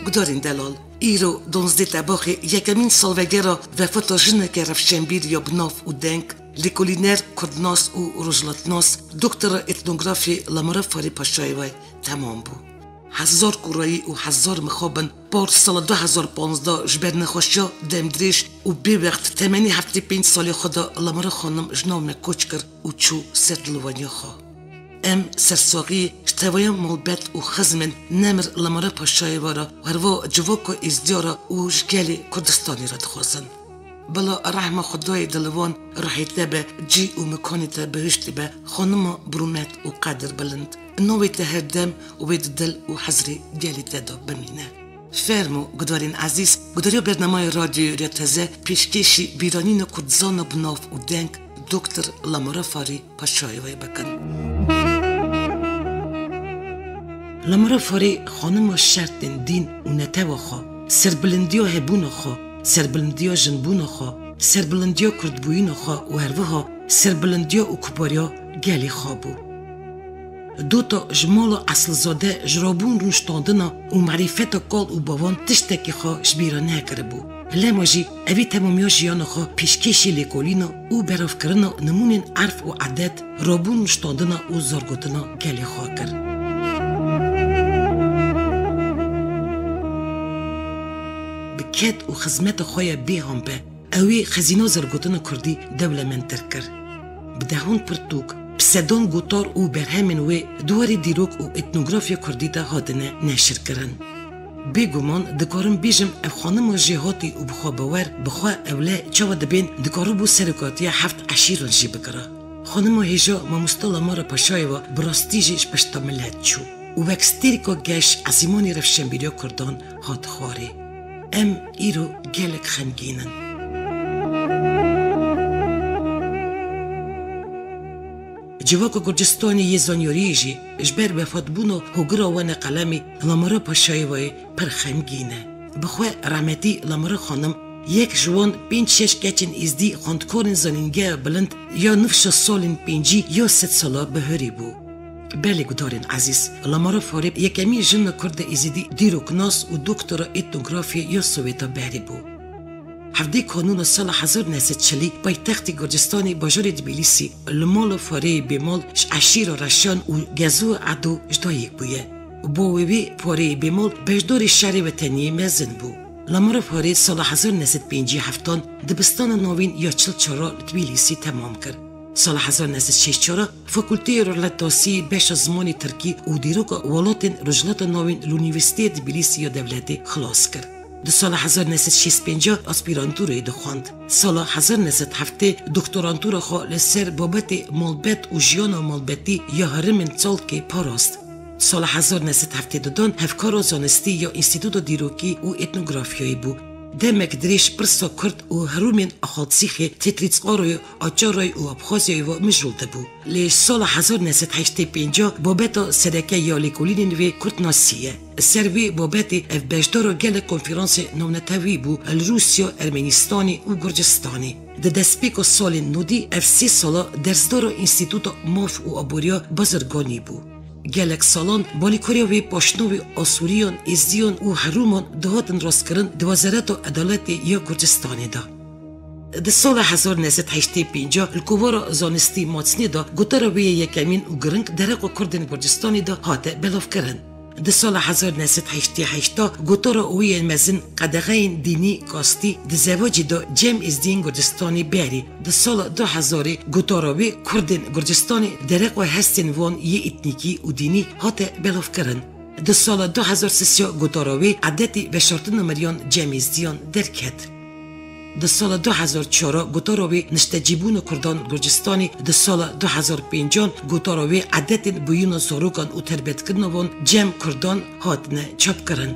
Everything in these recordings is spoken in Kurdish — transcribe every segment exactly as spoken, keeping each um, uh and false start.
Gudarên delal, îro duwazdeh Tebaxê yekemîn salvegera wefata jineke rewşenbîr ya bi nav û deng, lêkolîner, kurdnas û rojhilatnas, doktora etnografê Lamara Farê Paşayeva temam bû. Hezar kurayî û hezar mixabin par sala du hezar panzdeh ji ber nexweşiya demdirêj û bêwext temenê heftê pênc salê xwe de Lamara xanim ji nav me koç kir û çû ser dilwaniya xwe. Em sersaxiyê ji tevayan malbet û xizmên nemir Lamara Paşayeva re û herwa civaka Êzdiya re û ji gelê Kurdistanê re dixwazin. Bila rehma Xwedayê di li wan ruhê te be, cî û mikanê te bihiştî be, xanima bi rûmet û qedir bilind. Navê te her dem wê di dil û hizrê gelê te de bimîne. Fermo, gudarên ezîz, gudariya bernameyê Radyoya Rêya Teze pêşkêşî bîranîna kurdzana bi nav û deng Doktor Lamara Farî Paşayevayê bikin. Lamara Farî xanima şertên dîn û netewa xwe, serbilindiya hebûna xwe, serbilindiya jinbûna xwe, serbilindiya kurdbûyîna xwe û herwiha serbilindiya û kubariya gelê xwe bû. Dota ji mala esilzade, ji rabûn rûniştandina û merîfeta kal û bavan tiştekî xwe ji bîra nekiribû. Lema jî evî temamiya jiyana xwe pêşkêşî lêkolîna û beravkirina nimûnên erf û edet, rabûn rûniştandina û zargotina gelê xwe kir. Bi ked û xizmeta xwe ya bêhan be, ew ê xezîna zargotina kurdî dewlemendtir kir. Bi dehan pirtûk, bi sedan gotar û berhemên wê di warê dîrok û etnografya kurdî de hatine neşirkirin. Bêguman dikarim bêjim, ev xanima jêhatî û bixwebawer, bi xwe ewle çawa dibên dikaribû serokatiya heft eşîran jî bigire. Xanima hêja mamoste Lamara Paşayeva bi rastî jî ji pişta milet çû û wek stêrka geş ezîmanê rewşenbîriya kurdan hat xwarê. Em îro gelek xemgîn in. Civaka Gurcistanê yê zanyariyê jî ji ber wefatbûna hogira wana qelemê Lamara Paşayevayê pir xemgîn e. Bi xwe rehmetî Lamara xanim yek ji wan pênc şeş keçên êzdî xwendkarên zanîngeha bilind ya nifşa salên pêncî ya sedsala bihurî bû. Belê gudarên ezîz, Lamara Farê yekemîn jina kurd e êzidî dîroknas û doktora etnografyê ya Sowêta berê bû. Hevdê Kanûna sala hezar neh sed çilî paytextê Gurcistanê bajarê Tbilîsî li mala Fareyê Bêmal ji eşîra Reşan û Gezo Edo ji dayik bûye. Bo wê wê Fareyê Bêmal beşdarê şerê weteniyê mezin bû. Lamara Farê sala hezar neh sed pêncî heftan dibistana navîn ya çil çar li Tbilîsî temam kir. Sala hezar neh sed şêst çar Fakulteya Rojhilatnasî beşa zimanê tirkî û dîroka welatên Rojhilata Navîn li Unîversîteya Tbilîsî ya dewletê xilas kir. Di sala hezar neh sed şêst pênc aspîrantûrayê dixwend. Sala hezar neh sed heftê doktorantûra xwe li ser babetê malbet û jiyana malbetî ya herêmên Çalkê parast. Sala hezar neh sed heftê dudan hevkara zanistî ya Înstîtuta Dîrokî û Etnografyayê bû. Demek dirêj pirsa kurd û herûmên Axaltsîxê, Tetrîtsqaroyê, Açaroyê û Abxazyayê ve mijûl dibû. Lê sala hezar neh sed heştê pênc babeta sereke ya lêkolînên wê kurdnasî ye. Ser wê babetê ev beşdara gelek konferansê navnetewî bû li Rûsya, Ermenistanê û Gurcistanê. Di destpêka salên nodî ev sê sala dersdara Înstîtuta Maf û Aboriya Bazirganî bû. Gelek salan balîkariya wê paşnavê Asûriyan, Êzidiyan û Herûman dihatin rastkirin di Wezareta Edaletê ya Gurcistanê de. Di sala hezar neh sed heştê pênc li kovara zanistî Maçnê de gotara wê yê yekemîn û giring dereqa Kurdên Gurcistanê de hate belavkirin. Di sala hezar neh sed heştê heşt gotara wê yê mezin qedexeyên dînî, kastî, di zewacî de cem Êzdiyên Gurcistanê berî. Di sala du hezarê gotara wê Kurdên Gurcistanê dereqa hestên wan yê etnîkî û dînî hate belavkirin. Di sala du hezar sisiya gotara wê edetî veşartina meriyan cem Êzdiyan derket. Di sala du hezar çar gotara wê niştecîbûna Kurdan Gurcistanê, di sala du hezar pêncan gotara wê edetên bûyîna zarokan û terbetkirina wan cem Kurdan hatine çapkirin.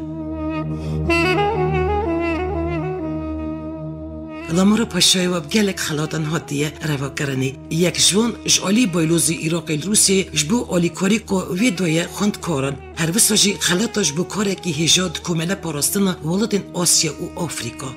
Lamara Paşayeva bi gelek xelatan hatiye revakirinê. Yek ji wan ji alî baylozê Iraqê li Rûsyayê ji bo alîkarîka wê daye xwendkaran. Her wisa jî xelata ji bo karekî hêja di Komele Parastina Welatên Asya û Afrîka.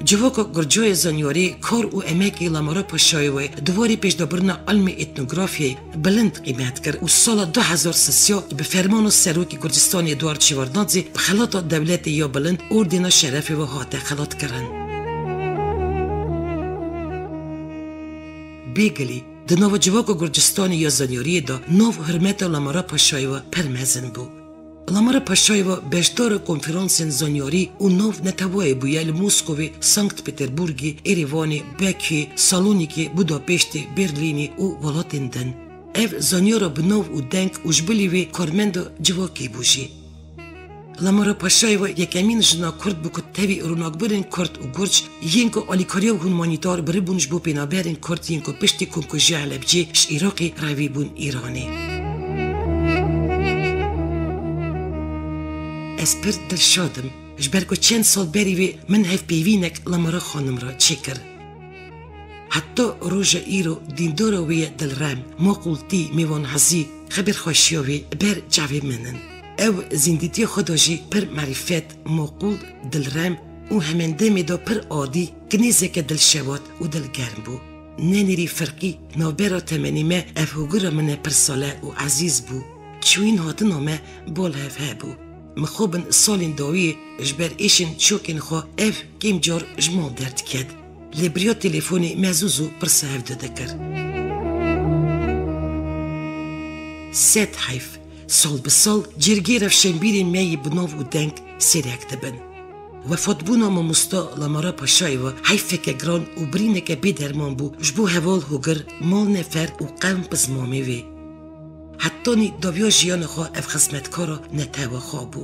Civaka Gurcoyê Zanyarî kar û emekê Lamara Paşayê wê di warê pêşdabirina ilmê etnografyayê bilind qîmet kir û sala du hezar sisiya bi fermana Serokê Gurcistanê Eduard Şêwardnadzê bi xelata dewletê ya bilind Ordêna Şerefê ve hate xelatkirin. Bêgilî, di nava civaka Gurcistanê ya zanyariyê de nav hurmeta Lamara Paşayê ve pir mezin bû. Lamara Paşayê ve beşdara konferansên zanyarî û nav netewayê bûye li Moskovê, Sankt Peterburgê, Êrêvanê, Bekuyê, Salonîkê, Budapêştê, Berlînê û welatên din. Ev zanyara bi nav û deng û ji bilî wê karmenda civakê bû jî. Lamara Paşayê ve yekemîn jina Kurd bû ku tevî ronakbirên Kurd û Gurc yên ku alîkariya humanîtar biribûn ji bo pênaberên Kurd yên ku piştî Komkujiya Helebcê ji Iraqê revî bûn Îranê. Ez pir dilşad im, ji ber ku çend sal berî vê min hevpeyvînek Lamara Xanim re çêkir. Heta roja îro dîndara wê ye dilrem, maqûltî, mêvanhezî, xeberxweşiya wê ber çavê min in. Ew zîndîtiya xwe de jî pir merîfet, maqûl, dilrem û hemendemê de pir adî, kinêzeke dilşewat û dilgerm bû. Nenêrî firqî navbera temenê me ev hogura min e pir sale û ezîz bû. Çûyîn hatina me bal hev hebû. Mixabin salên dawiyê ji ber êşên çokên xwe ev kêm car ji mal derdiket. Lê bi riya telefonê me zû zû pirsa hevdu dikir. Sed heyf, sal bi sal cîrgê rewşenbîrên me yê bi nav û deng sêrek dibin. Wefatbûna mamosta Lamara Paşayê ve heyfeke giran û birîneke bêderman bû ji bo heval hogir, mal nefer û qewm pizmamê wê. Hetanî dawiya jiyana xwe ev xizmetkara netewe xwe bû.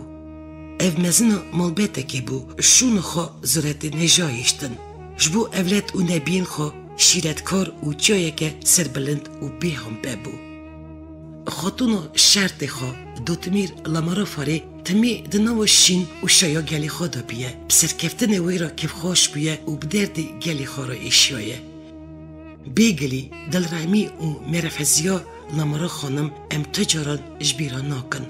Ev mezina malbetekê bû, şûna xwe zuretên hêja hiştin. Ji bo ewled û nebiyên xwe şîretkar û çiyayeke serbilind û bêhampe bû. Xatûna şertê xwe, Dotmîr Lamara Farê, timî di nava şîn û şaya gelê xwe de bûye. Bi serkeftinê wê re kêfxweş bûye û bi derdê gelê xwe re êşiyaye. Bêgilî, dilremî û merefeziya Lamara Xanim em tu caran ji bîra nakin.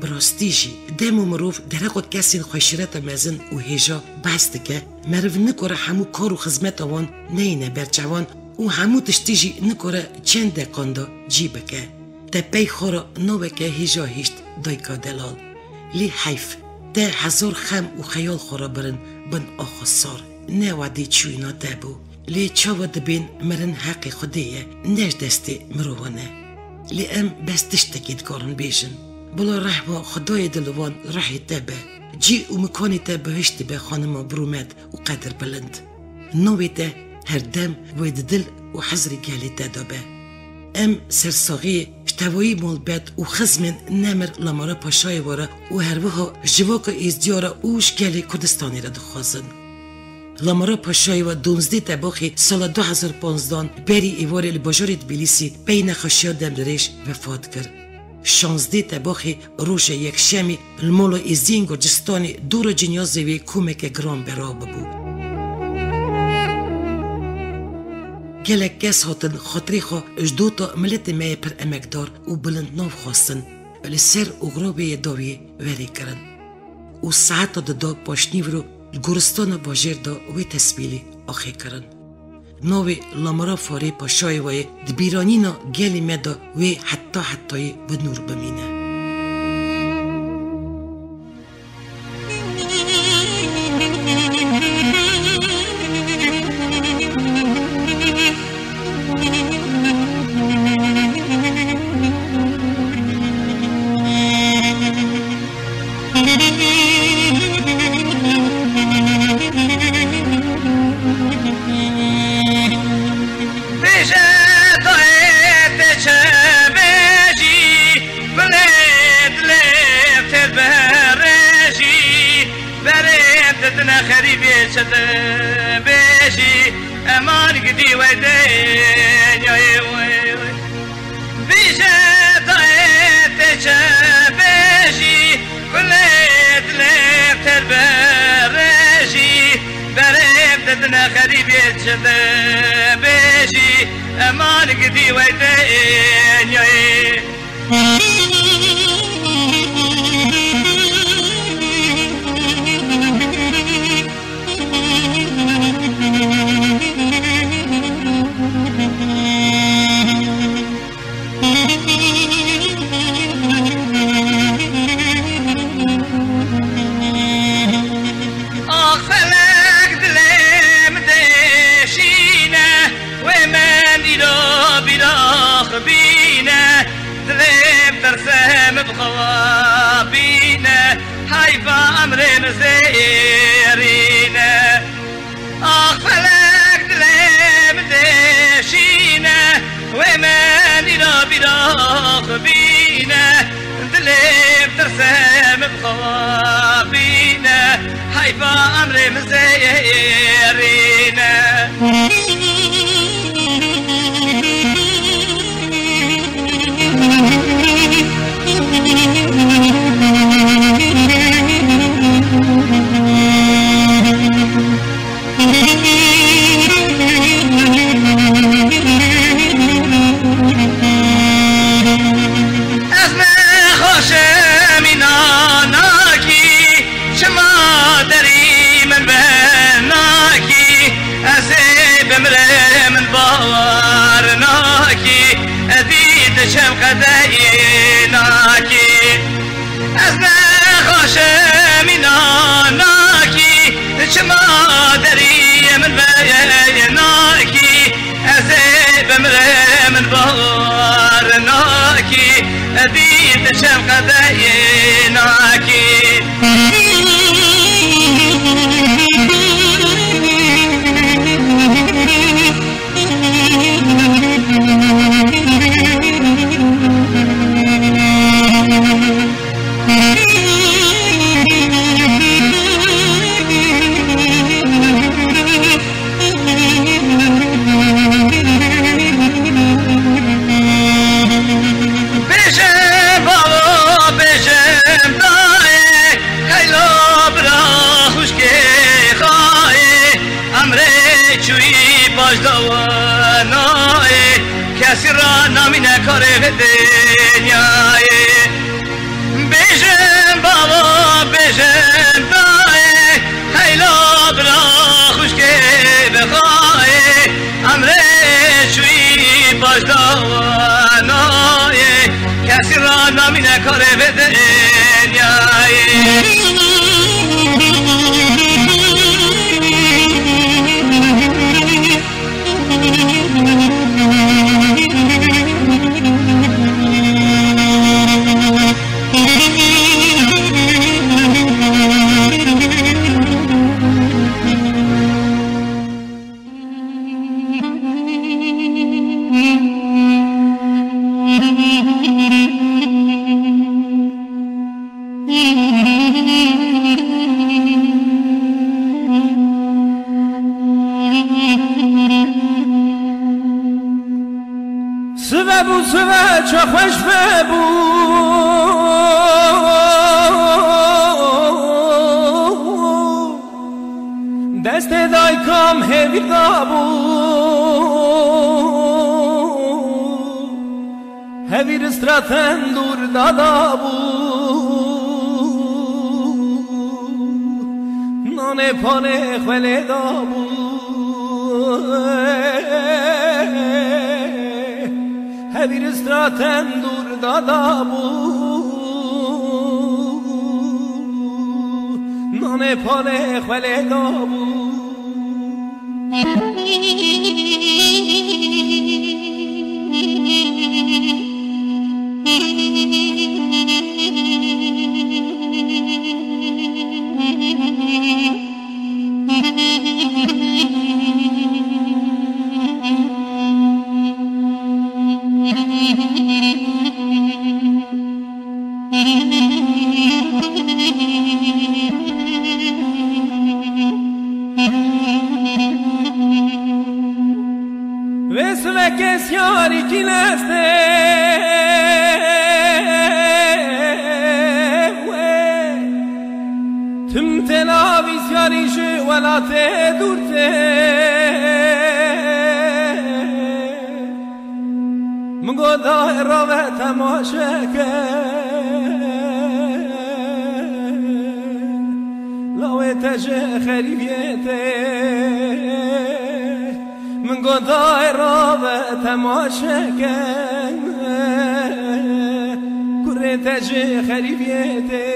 Bi rastî jî, dema mirov dereqa kesên xweşîreta mezin û hêja behs dike, meriv nikare hemû kar û xizmeta wan neyêne ber çavan û hemû tiştî jî nikare çend deqan de cî bike. Te pey xwe re naveke hêja hişt dayika delal. Lê heyf, te hezar xem û xeyal xwe re birin bin axa sar. Ne wedê çûyîna te bû. Lê çawa dibên mirin heqê Xwedê ye, ne ji destê mirovan e. Lê em bes tiştekê dikarin bêjin. Bila rehma Xwedayê dil û van rehê te be. Cî û mikanê te bihiştî be xanima birûmet û qedirbilind. Navê te her dem wê di dil û hizrê gelê te de be. Em sersaxiyê ji tevayî malbet û xizmên nemir Lamara Paşayê we re û herwiha ji civaka Êzdiya re û ji gelê Kurdistanê re dixwazin. Lamara Paşayê we duwazdeh Tebaxê sala du hezar panzdan berî êvarê li bajarê Tbilîsî pey nexweşiya demdirêj wefat kir. Şazdeh Tebaxê, roja yekşemê, li mala Êziyên Gurcistanê dora cinyazê wê komeke giran belav bû. Gelek kes hatin xatirê xwe ji dota miletê me yê pir emekdar û bilindnav xwestin, li ser oxira wê yê dawiyê werê kirin. Û saeta dida paşnîvro li goristana bajêr de wê tesmîlî axê kirin. Navê Lamara Farê Paşayê we yê di bîranîna gelê me de wê heta hetayê bi nûr bimîne. Bêje dayê te çi bêjî, gulê dilê têr bi rêjî, berê didine xerîbê çi dibêjî, eman gidî wey dinyayê wey wey. Bêje dayê te çi bêjî, gulê dilê têr bi rêjî, berê didine xerîbê çi dibêjî, eman gidî wey dinyayê. Heyfa emrê min zêrîne. Ax felek dilê min dêşîne. Wê min îro bîra xwe bîne. Dilê min tirse min bixwabîne. Heyfa emrê min zêrîne. Ez nexweşim înan nakî, çima derî min venakî, ez ê bimrim min bawer nakî, ez dî diçim qedeyê nakî. Ez nexweşim înan nakî, çima derî min venakî, ez ê bimrim min bawer nakî, ez dî diçim qedeyê nakî. Bêjim bavo, bêjim dayê, heylo bira xwişkê xayê, emrê çûyî paş da we nayê, kesî ra namîne karê vê dinyayê. Bêjim bavo, bêjim dayê, heyla bira xwişkê bixayê, emrê çûyî paş da we nayê, kesî ra namîne karê vê dinyayê. Sive bû, sive, çi xweş vebû. Destê dayikam hêvîr dabû. Hevîr straten dûr dadabû, nanê panê xwe lê dabû. Hevîr straten dûr dadabû, nanê panê xwe lê dabû. Vê sivekê siyarî kî lestê wê. Tim tê navî siyarî ji welatê dûr tê. Min got dayê rave temaşe ke, lawê te ji xerîbiyê tê. Min got dayê rave temaşe ke, kurê te ji xerîbiyê tê.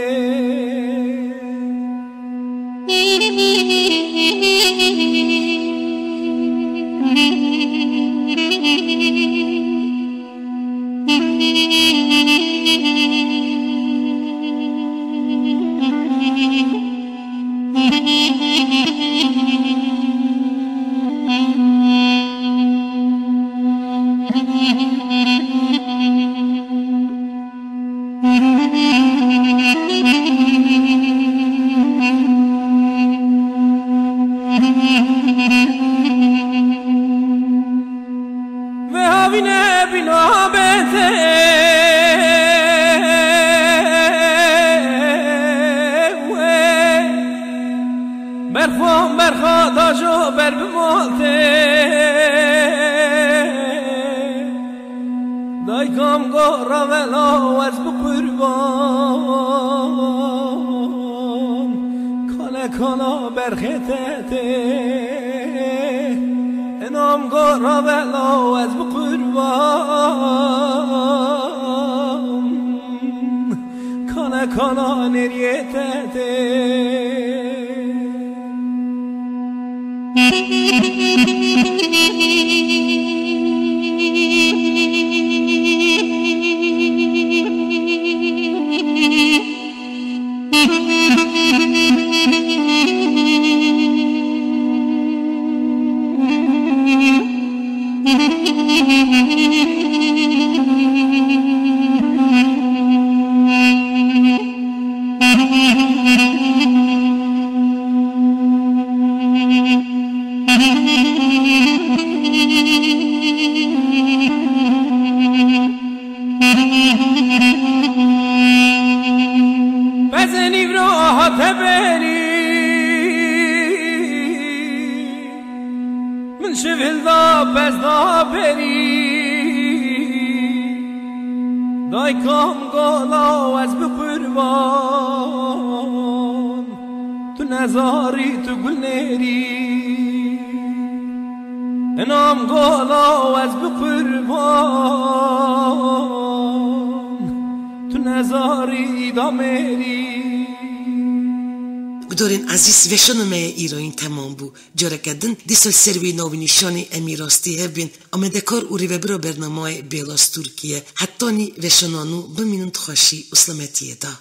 Van berxa da jo ber bi mal tê. Daykam go ravela ez bi qurban. Kale kala berxê te tê. Enam go ravela ez bi qurban. Kana kana nereye tete. Bezên îvro hate berî. Min şivil da bez da berî. Daykam gola ez bi qurban. Tu nezarî tu gul nêrî. Enam gola ez bi qurban. Tu nezarî da mêrî. Gudarên ezîz, veşana me ye îroyîn temam bû. Careke din dîsa li ser wê navnîşanê em ê rastî hev bên. Amadekar û rêvebira bernamayê Bêla Stûrkî ye. Hetanî veşana nû bimînin di xweşî û selametiyê de.